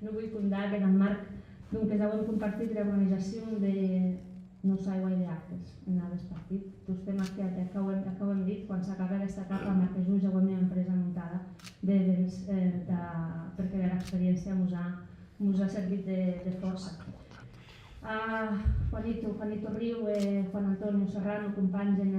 non voi condar-ac, e damb Marc, donques, auem compartit era organizacion de, non sai guaire actes en aguest partit. Tostemp ac, ac auem, ac auem dit, quan s'acabe aguesta etapa, Marc e jo ja auem ua empresa montada de, de, eh, tà, perque era experiéncia mos a, mos a servit de, de fòrça. A Juanito, Juanito Riu e Juan Antonio Serrano, companhs en,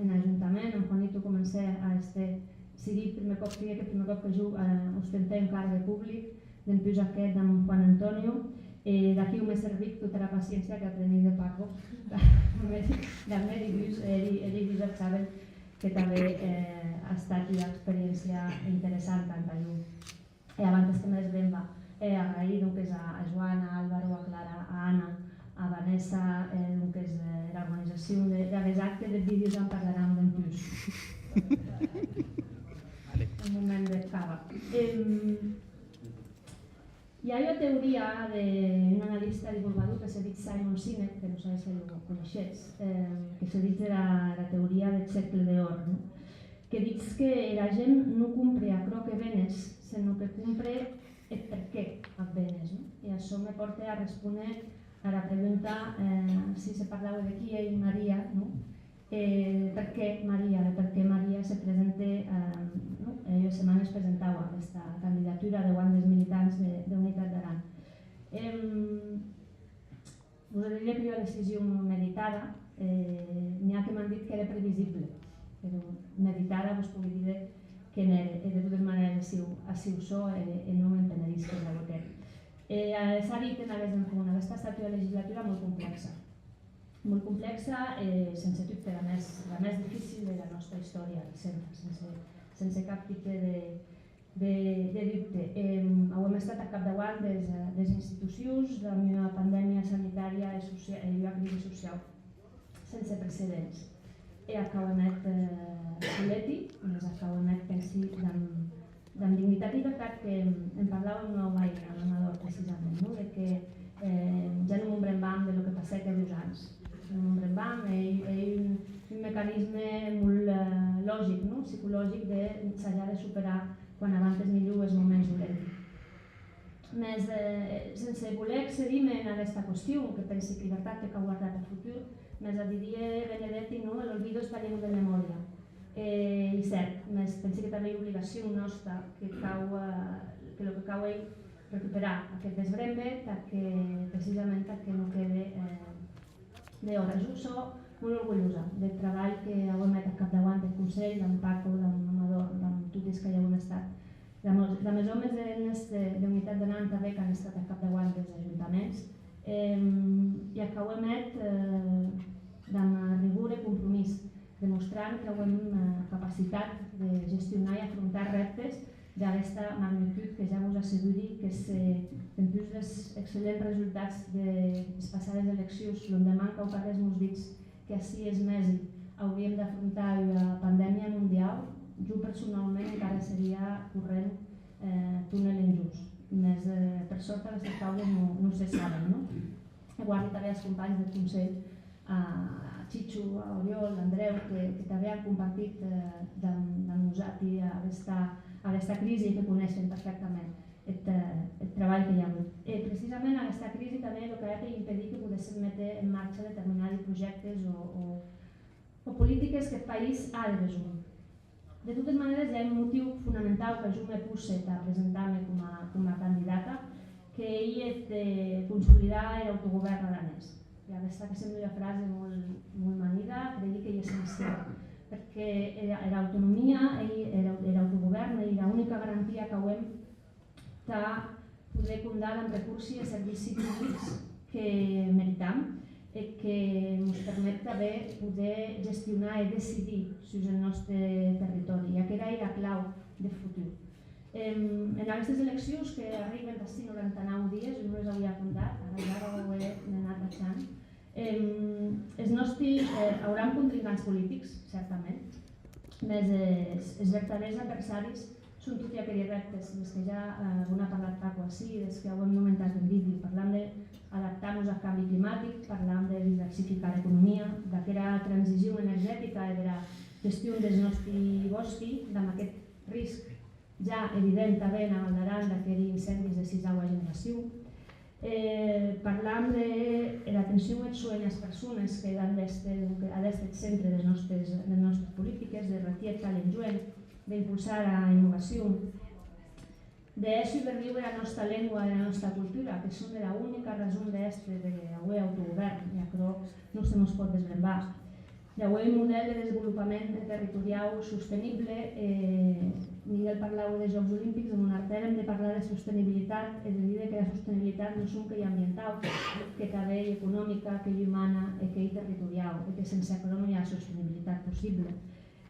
en Ajuntament. En Juanito comencè a èster, siguec eth prumèr còp, siguec eth prumèr còp que jo, eh, ostentè un cargue public. Dempús ac hèt damb Juan Antonio, e d'aquiu me servic tota era paciéncia qu'aprenic de Paco, damb eri dus, eri, eri dus ac saben que tanben, eh, a estat ua experiéncia interessanta entà jo. E abantes que me desbremba, eh, agraïr, donques, a, a Joan, a Álvaro, a Clara, a Ana, a Vanessa, eh, donques, eh, era organizacion de, d'aguest acte, deth vídeo ja en parlaram dempús. Un moment de cava. Em, I a ua teoria de un analista divulgador que se ditz Simon Sinek, que non sai se lo coneishetz, eh, que se ditz era, era teoria deth cercle d'òr, non? Que ditz que era gent non compre aquerò que venes, senon que compre eth perqué ac venes, non? E açò me pòrte a respóner ara pregunta, eh, si se parlaue de qui ei Maria, non? E perqué Maria? E perqué Maria se presente, eh, non? E ua setmana es presentaua aguesta candidatura deuant des militants de, d'Unitat d'Aran. Em, vos he de díder qu'ei ua decision meditada, eh, n'i a que m'an dit qu'ère previsible, però meditada vos pogui díder que n'ère, e de totes manères aciu, aciu sò, e, e non me'n penedisqui d'auer hèt. E, eh, s'a dit en aguest encontre, aguesta a estat ua legislatura molt complèxa. Molt complèxa, e, sense dubte, la mès, la mès dificil dera nòsta istòria recenta, sense, sense cap tipe de, de, de dubte. Em, auem estat ath capdauant des, eh, des institucions, damb ua pandèmia sanitària e socia-, e ua crisi sociau sense precedents. E ac auem hèt, eh, soleti, mès ac auem hèt, pensi, damb, damb dignitat. Ei vertat que, em, en parlaua ua veïna, Amador, precisament, non? De que, eh, mecanisme molt, eh, logic, non? Psicologic de sajar de superar quan abantes milhor es moments dolents. Mès, eh, sense voler excedir-me en aguesta qüestion, que pensi qu'ei vertat que cau guardar per futur, mès ac didie Benedetti, non? El olvido es pariente de memoria. E, ei cèrt, mès pensi que tanben ei obligacion nòsta, que cau, eh, que lo que cau ei recuperar aqueth desbrembe, tà que, precisament, tà que non quede, eh, de hòra. Jo sò molt orgulhosa deth trabalh que auem hèt ath capdauant deth Conselh, damb Paco, damb Amador, damb toti es que i auem estat, damb es, damb es òmes e hemnes de, d'Unitat d'Aran tanben qu'an estat ath capdauant des ajuntaments. Em, e ac auem hèt, eh, damb rigor e compromís, demostrant qu'auem, eh, capacitat de gestionar e afrontar rèptes d'aguesta magnitud que ja vos asseguri que se, dempús des excellents resultats de, des passades eleccions, londeman quauquarrés mos ditz que ací es mesi auríem d'afrontar ua pandèmia mondiau, jo personaument encara seria corrent, eh, tunèl enjós. Mès, eh, per sòrt, aguestes causes non, non se saben, non? E guardi tanben as companhs deth Conselh, a Chicho, a Oriol, a Andreu, que, que tanben an compartit, eh, damb, damb nosati aguesta, aguesta crisi e que coneishen perfèctament eth, eh, eth trabalh que i a avut. E precisament aguesta crisi tanben lo qu'a hèt ei impedir que podèssen méter en marcha determinadi projèctes o, o, o politiques qu'eth país a de besonh. De totes manères, i a un motiu fonamentau que a jo me posse tà presentar-me coma, coma candidata, qu'ei eth de consolidar er autogovèrn aranés. E aguesta que sembla ua frase molt, molt manida, creigui qu'ei essenciau, perque era, era autonomia ei, era, er autogovèrn ei era unica garantia qu'auem tà poder compdar damb recorsi e servici publics que meritam e que mos permet tanben poder gestionar e decidir sus eth nòste territòri. E aquera ei era clau deth futur. Em, en aguestes eleccions que arriben d'ací noranta-nau dies, jo non les auia compdat, ara ja vau auer anat tachant, em, es nòsti, eh, auram contrincants politics, certament, mès es, es vertadèrs adversaris son toti aqueri rèptes des que ja, eh, vos n'a parlat Paco ací, des que auem nomentat en vídeo. Parlam de adaptar-mos ath cambi climatic, parlam de diversificar era economia, d'aquera transicion energetica e dera gestion des nòsti bòsqui, damb aqueth risc ja evident tanben a Val d'Aran d'aqueri incendis de sisaua generacion. Eh, parlam de era atencion eth soen as persones que an d'èster, donc, a d'èster eth centre des nòstes, des nòstes politiques, de retier eth talent joen, d'impulsar era innovacion, de hèr subervíuer era nòsta lengua e era nòsta cultura, que son era unica rason d'èster de auer autogovèrn, e aquerò non se mos pòt desbrembar. D'auer un modèl de desvolopament territoriau sostenible, e Miguel parlaue des Jòcs Olimpics, e non artèrem de parlar de sostenibilitat e de díder qu'era sostenibilitat non sonque ei ambientau, que tanben ei economica, qu'ei umana e qu'ei territoriau, e que sense aquerò non i a sostenibilitat possible.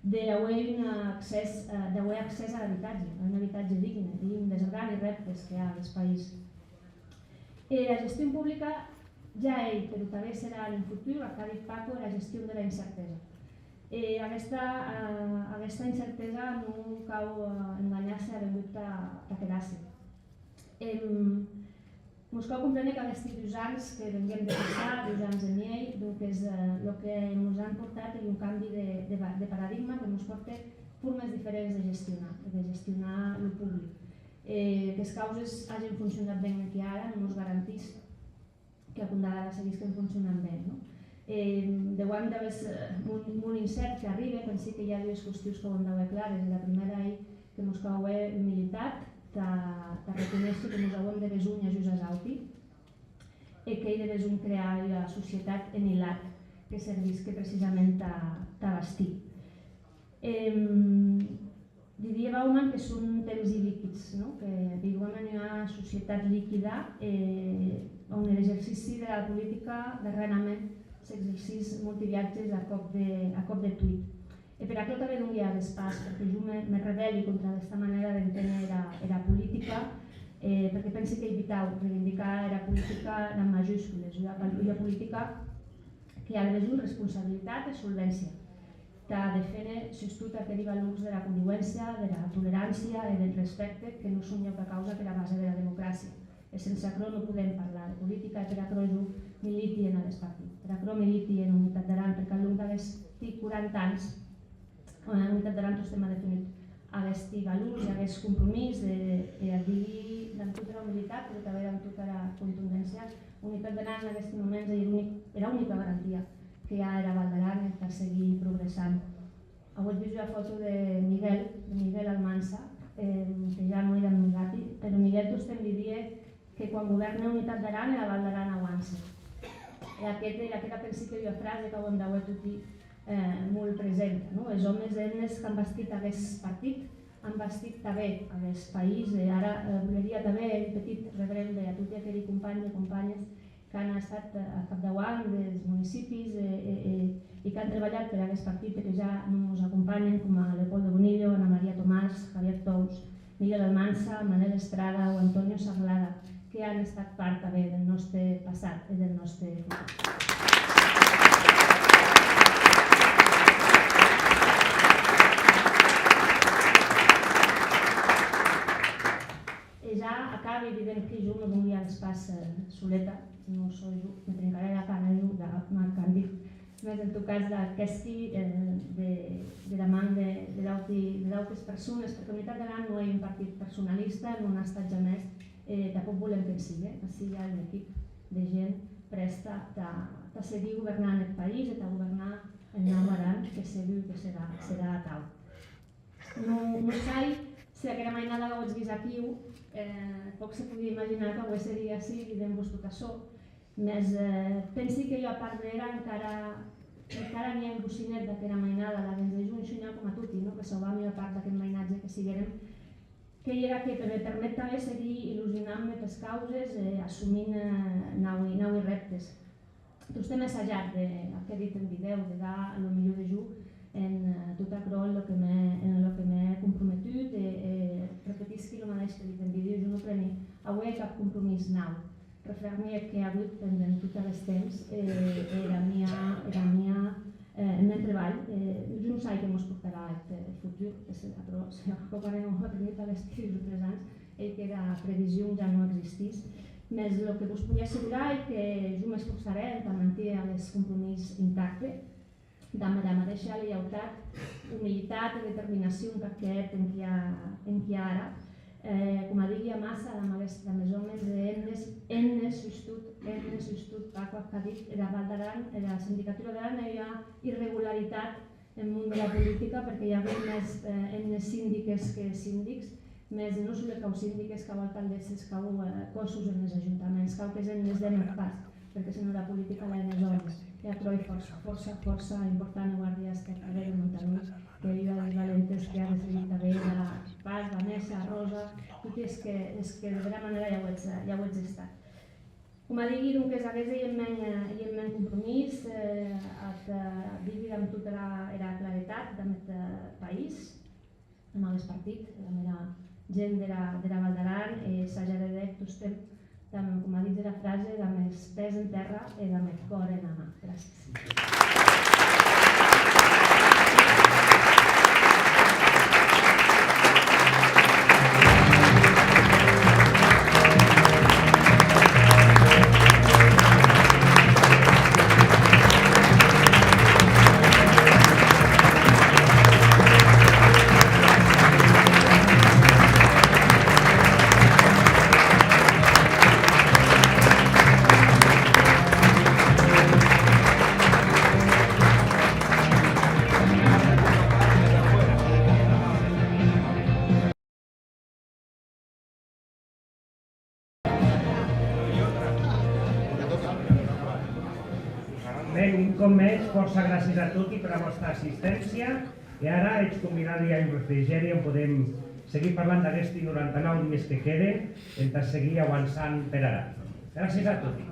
D'auer un accès, eh, d'auer accès ar abitatge, a un abitatge digne, ei un des grani rèptes que a aguest país. E era gestion publica ja ei, però tanben serà en un futur, ac a dit Paco, era gestion dera incertesa. E aguesta, eh, aguesta incertesa non cau, eh, enganhar-se, a vengut tà, tà quedar-se. Em, mos cau compréner qu'aguesti dus ans que venguem de passar, dus ans e miei, donques, eh, lo que mos an portat ei un cambi de, de, de paradigma que mos pòrte formes diferents de gestionar, de gestionar lo public. Eh, qu'es causes agen foncionat ben enquia ara non mos garantís que a compdar d'ara seguisquen foncionant ben, non? Eh, deuant d'aver, eh, molt, molt incèrt que arribe, pensi que i a dues qüestions qu'auem d'auer clares. Era prumèra ei que mos cau auer umilitat tà, tà reconéisher que mos auem de besonh es uns as auti e qu'ei de besonh crear ua societat en hilat que servisque precisament tà, tà bastir. Em, Didie Bauman que son tempsi liquids, non? Que viuem en ua societat liquida, eh, on er exercici dera politica darrèrament s'exercís molti viatges a còp de, a còp de tuit. E per aquò tanben dongui aguest pas, perque jo me, me rebèli contra aguesta manèra d'enténer era, era politica, eh, perque pensi qu'ei vitau reivindicar era politica damb majuscules, ua, ua politica que a de besonh responsabilitat e solvéncia tà deféner sustot aqueri valors dera convivéncia, dera tolerància e deth respècte, que non son auta causa qu'era base dera democràcia. E sense aquerò non podem parlar de politica, e per aquerò jo militi en aguest partit. Per aquerò militi en Unitat d'Aran, perque a long d'aguesti quaranta ans, eh, Unitat d'Aran tostemp a defenut aguesti valors e aguest compromís, e, e ac digui damb tota era umilitat, però tanben damb tota era contundéncia. Unitat d'Aran en aguesti moments ei er unic, era unica garantia que a era Val d'Aran entà seguir progressant. Auetz vist ua fòto de Miguel, de Miguel Almansa, eh, que ja non ei damb nosati, però Miguel tostemp didie que quan govèrne Unitat d'Aran, era Val d'Aran auance. E aqueth, e aquera pensi qu'ei ua frase qu'auem d'auer toti, eh, molt presenta, non? Es òmes e hemnes qu'an bastit aguest partit, an bastit tanben aguest país, e ara, eh, voleria tanben un petit rebrembe a toti aqueri companhs e companhes qu'an estat, eh, ath capdauant des municipis e, e, e, e qu'an trebalhat per aguest partit e que ja non mos acompanhen, coma Leopoldo Bonillo, Ana Maria Tomàs, Javier Tous, Miguel Almansa, Manel Estrada o Antonio Sarlada, que an estat part tanben deth nòste passat e deth nòste futur. E ja acabi dident que jo non voi aguest pas, eh, soleta, non sò jo, me trencarè era cana jo, ja m'ac an dit. Mès en tot cas, d'ac hèsqui, eh, de, dera man de, de d'auti, de d'autes persones, perque Unitat d'Aran non ei un partit personalista, non a estat jamès, e tanpòc volem que'n sigue. Ací i a un equip de gent prèsta tà, tà seguir governant eth país e tà governar eth Naut Aran, que segur que serà, serà atau. Non, non sai se aquera mainada qu'auetz vist aquiu, eh, pòc se podie imaginar qu'auesse dit ací dident-vos tot açò, mès, eh, pensi que ua part d'era encara, encara n'i a un bocinet d'aquera mainada laguens de jo, un shinhau coma toti, non? Que sauvam ua part d'aqueth mainatge que siguérem, qu'ei era que me permet tanben seguir illusionant-me pes causes e assumint, eh, naui, naui rèptes. Tostemp è sajat de, ac è dit en vidèo, de dar lo milhor de jo en, eh, tot aquerò en lo que m'è, en lo que m'è comprometut e, e repetisqui lo madeish qu'è dit en vidèo, jo non preni aué cap compromís nau. Refermi eth qu'è agut pendent tot aguest temps e, e era mia, era mia, eh, eth mèn trebalh, eh, jo non sai qué mos portarà eth, eh, futur, que se, aquerò, se aquò parem a tenir aguesti dus o tres ans, ei qu'era prevision ja non existís. Mès lo que vos pogui assegurar ei que jo m'esforçarè entà mantier aguest compromís intacte, damb era madeisha leiautat, umilitat e determinacion qu'ac è hèt enquia, enquia ara. Eh, coma digui amassa, damb aguest, damb es òmes e hemnes, hemnes sustot, hemnes sustot, Paco ac a dit, era Val d'Aran, era sindicatura d'Aran ei ua irregularitat en mon dera politica, perque i a agut mès, eh, hemnes sindiques que sindics, mès non solet cau sindiques, cau alcaldesses, cau, eh, còssos enes ajuntaments, cau qu'es hemnes den eth pas, perque senon era politica la hèn es òmes. E aquerò ei fòrça, fòrça, fòrça important, e guardi aguest carrèr de Montanon, qu'ei ua des valentes que a decidit tanben dar pas, Vanessa, Rosa, toti es que, es que de bèra manèra i auetz, i auetz estat. Coma digui, donques, aguest ei eth mèn, eh, ei eth mèn compromís, eh, ath, eh, vivi damb tota era, era claretat, damb eth, eh, país, damb aguest partit, damb era gent dera, dera Val d'Aran, e sajarè de hè'c tostemp, damb, coma ditz era frase, damb es pès en tèrra e damb eth còr ena man. Gràcies. Ben, un còp mès, fòrça gràcies a toti pera vòsta assisténcia. E ara, eths convidadi a un refrigèri on podem seguir parlant d'aguesti noranta-nau dies que queden entà seguir auançant per Aran. Gràcies a toti.